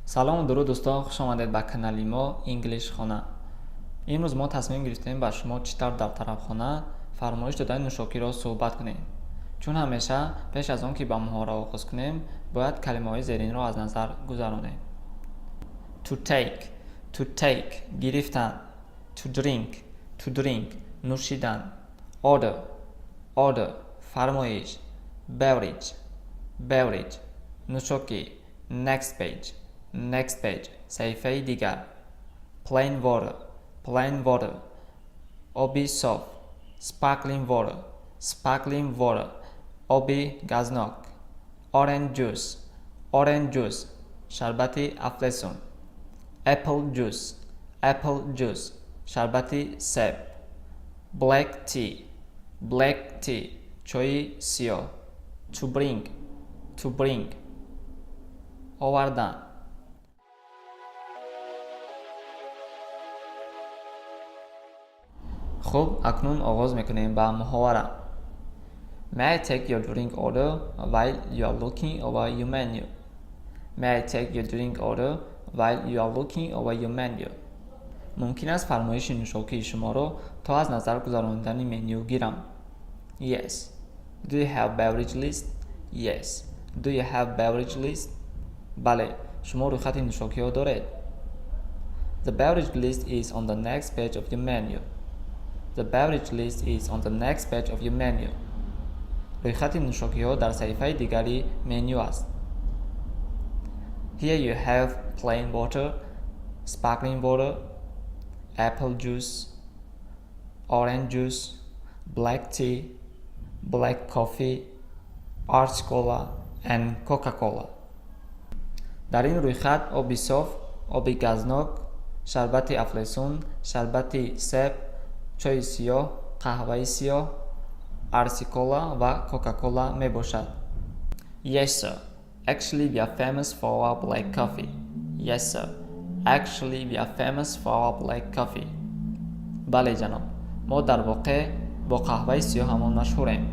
Салому дуруд, дӯстон, хуш омадед ба канали мо English Хона. Имрӯз мо тасмим гирифтем ба шумо чӣ тавр дар тарабхона фармоиш додани нӯшокиро суҳбат кунем. Чун ҳамеша пеш аз он ки ба муҳовара оғоз кунем, бояд калимаҳои зеринро аз назар гузаронем. To take, to take, гирифтан. To drink, to drink, нӯшидан. Order, order, фармоиш. Beverage, beverage, нӯшокӣ. Next page, next page, саҳифаи дигар. Plain water, plain water, оби соф. Sparkling water, sparkling water, оби газнок. Orange juice, orange juice, шарбати афлесун. Apple juice, apple juice, шарбати себ. Black tea, black tea, чои сиёҳ. To bring, to bring, овардан. Хуб, акнун оғоз мекунем ба муҳовара. May I take your drink order while you are looking over your menu? May I take your drink order while you are looking over your menu? Мумкин аст фармоиши нӯшокии шуморо то аз назар гузаронидани меню гирам? Yes. Do you have beverage list? Yes. Do you have beverage list? Бале, шумо рӯйхати нӯшокиҳо доред? The beverage list is on the next page of your menu. The beverage list is on the next page of your menu. Рӯйхати нӯшокиҳо дар саҳифаи дигари меню аст. Here you have plain water, sparkling water, apple juice, orange juice, black tea, black coffee, RC Cola and Coca-Cola. Дар ин рӯйхат оби соф, оби газнок, шарбати афлесун, шарбати себ, чойи сиёҳ, қаҳваи сиёҳ, RC Cola ва Кока-Кола мебошад. Yes, sir. Actually, we are famous for our black coffee. Yes, sir. Actually, we are famous for our black coffee. Бале, ҷаноб. Мо дар воқеъ бо қаҳваи сиёҳамон машҳурем.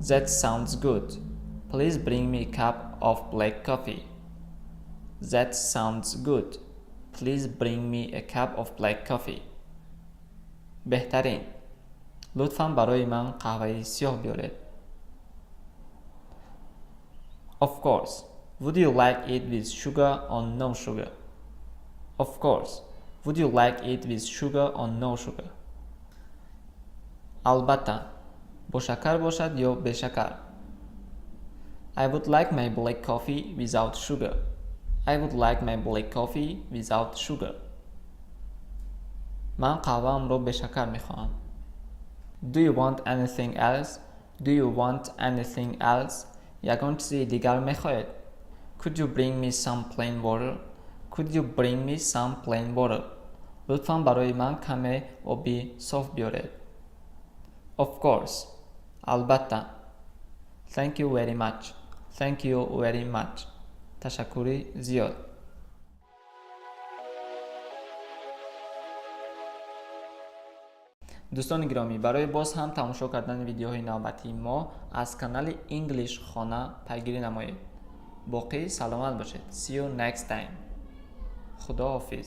That sounds good. Please bring me a cup of black coffee. That sounds good. Please bring me a cup of black coffee. Беҳтарин. Лутфан барои ман қаҳваи сиёҳ биёред. Of course. Would you like it with sugar or no sugar? Of course. Would you like it with sugar or no sugar? Албатта. Бо шакар бошад ё бешакар? I would like my black coffee without sugar. I would like my black coffee without sugar. Ман қаҳваамро бешакар мехоҳам. Do you want anything else? Do you want anything else? Ягон чизи дигар мехоҳед? Could you bring me some plain water? Could you bring me some plain water? Лутфан барои ман каме оби соф биёред. Of course. Албатта. Thank you very much. Thank you very much. Ташаккури зиёд. Дӯстони гиромӣ, барои боз ҳам тамошо кардани видеоҳои навбатии мо аз канали English Хона пайгирӣ намоед. Боқӣ саломат бошед. See you next time. Худо ҳофиз.